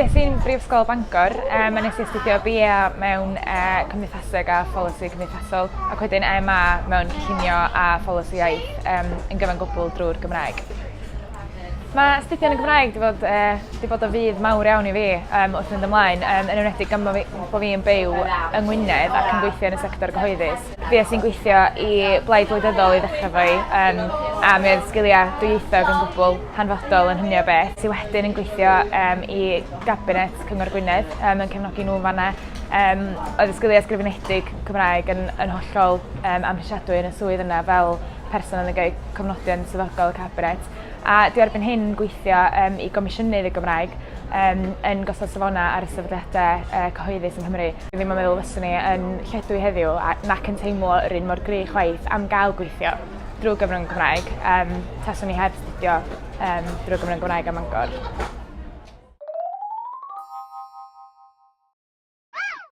Fues i'n Brifysgol Bangor yym a nes i astudio BA mewn yy Cymdeithaseg a Pholisi Cymdeithasol ac wedyn MA mewn Cynllunio a Pholisi Iaith yym yn gyfan gwbl drwy'r Gymraeg. Ma' astudio yn y Gymraeg 'di fod yy 'di bod o fudd mawr iawn i fi yym wrth fynd ymlaen yym yn enwedig gan bo' fi bo' fi yn byw yng Ngwynedd ac yn gweithio yn y sector gyhoeddus. Fues i'n gweithio i blaid wleidyddol i ddechre 'fo i yym a mi oedd sgilia dwyieithog yn gwbwl hanfodol yn hynny o beth. Ti wedyn yn gweithio yym i gabinet Cyngor Gwynedd yym yn cefnogi n'w yn fan 'na. Yym oedd y sgilia ysgrifenedig Cymraeg yn yn hollol yym amhrisiadwy yn y swydd yna fel person oedd yn gneud cofnodion swyddogol y cabinet. A dwi erbyn hyn yn gweithio yym i Gomisiynydd y Gymraeg yym yn gosod safonau ar y sefydliadau yy cyhoeddus yng Nghymru. Dwi ddim yn meddwl fyswn i yn lledwi heddiw a nac yn teimlo yr un mor gry chwaith am gael gweithio drwy gyfrwng y Gymraeg yym taswn i heb astudio yym drwy gyfrwng y Gymraeg ym Mangor.